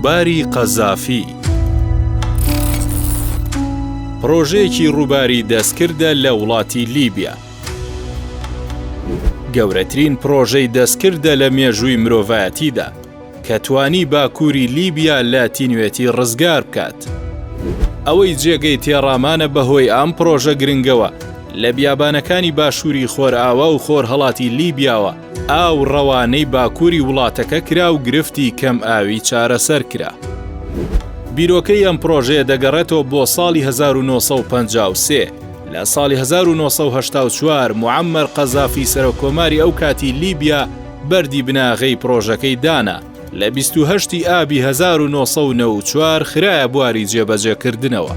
ڕووباری قەزافی پڕۆژەیەکی ڕووباری دەستکردە لە وڵاتی لیبیا. گەورەترین پڕۆژەی دەستکردە لە مێژووی مرۆڤایەتیدا کە توانی باکووری لیبیا لە تینوێتی ڕزگار بکات. ئەوەی جێگەی تێڕامانە بەهۆی ئەم پڕۆژە گرنگەوە لە بیابانەکانی باشووری خۆرئاوا و خۆرهەڵاتی لیبیاوە ئاو ڕەوانەی باکووری وڵاتەکە کرا و گرفتی کەم ئاوی چارەسەر کرا. بیرۆکەی ئەم پڕۆژەیە دەگەڕێتەوە بۆ ساڵی 1953. لە ساڵی 1984 موعەممەر قەزافی سەرۆککۆماری ئەو کاتی لیبیا بەردی بناغەی پڕۆژەکەی دانا، لە 28 ی ئابی 1994 خرایە بواری جێبەجێکردنەوە.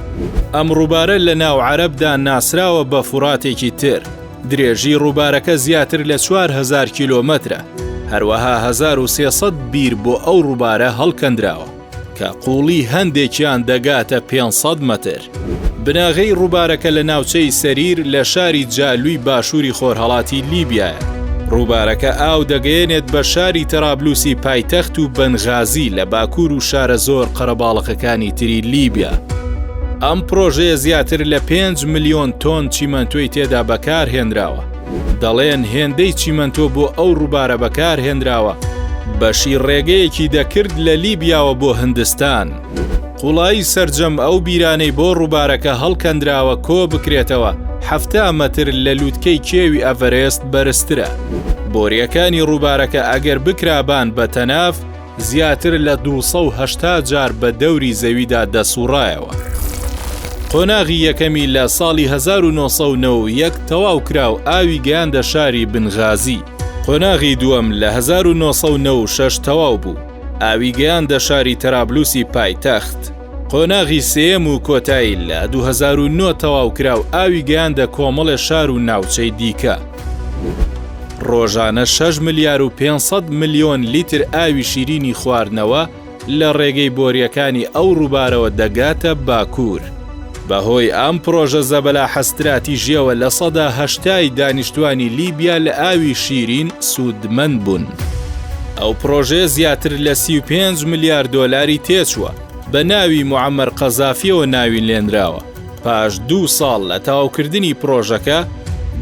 ئەم ڕووبارە لە ناو عەرەبدا ناسراوە بە فوڕاتێکی تر. درێژی ڕووبارەکە زیاتر لە 4000 کیلۆمەترە، هەروەها 1300 بیر بۆ ئەو ڕووبارە هەڵکەندراوە، کە قووڵی هەندێکیان دەگاتە 500 مەتر. بناغەی ڕووبارەکە لە ناوچەی سەریر لە شاری جالوی باشووری خۆرهەڵاتی لیبیایە. ڕووبارەکە ئاو دەگەیەنێت بە شاری تەرابلوسی پایتەخت و بەنغازی لە باکوور و شارە زۆر قەرەباڵغەکانی تری لیبیا. ئەم پڕۆژەیە زیاتر لە 5 ملیۆن تۆن چیمەنتۆی تێدا بەکارهێنراوە. دەڵێن هێندەی چیمەنتۆ بۆ ئەو ڕووبارە بەکارهێنراوە، بەشی ڕێگەیەکی دەکرد لە لیبیاوە بۆ هندستان. قوڵایی سەرجەم ئەو بیرانەی بۆ ڕووبارەکە هەڵکەندراوە کۆ بکرێتەوە، 70 مەتر لە لووتکەی کێوی ئەڤەرێست بەرزترە. بۆرییەکانی ڕووبارەکە ئەگەر بکرابان بە تەناف، زیاتر لە 280 جار بە دەوری زەویدا دەسوڕایەوە. قۆناغی یەکەمی لە ساڵی 1991 تەواو کرا و ئاوی گەیاندە شاری بنغازی. قۆناغی دووەم لە 1996 تەواو بوو، ئاوی گەیاندە شاری تەرابلوسی پایتەخت. قۆناغی سێیەم و کۆتایی لە 2009 تەواو کرا و ئاوی گەیاندە کۆمەڵێ شار و ناوچەی دیکە. ڕۆژانە شەش ملیار و 500 ملیۆن لیتر ئاوی شیرینی خواردنەوە لە ڕێگەی بۆرییەکانی ئەو ڕووبارەوە دەگاتە باکوور. بەهۆی ئەم پڕۆژە زەبەلاحە ستراتیژییەوە 80% ی دانیشتوانی لیبیا لە ئاوی شیرین سوودمەند بوون. ئەو پڕۆژەیە زیاتر لە 35 ملیار دۆلاری تێچووە، بە ناوی موعەمەر قەزافییەوە ناوی لێنراوە. پاش دوو ساڵ لە تەواوکردنی پڕۆژەکە،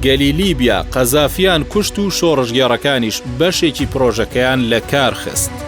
گەلی لیبیا قەزافییان کوشت و شۆڕشگێڕەکانیش بەشێکی پڕۆژەکەیان لە کار خست.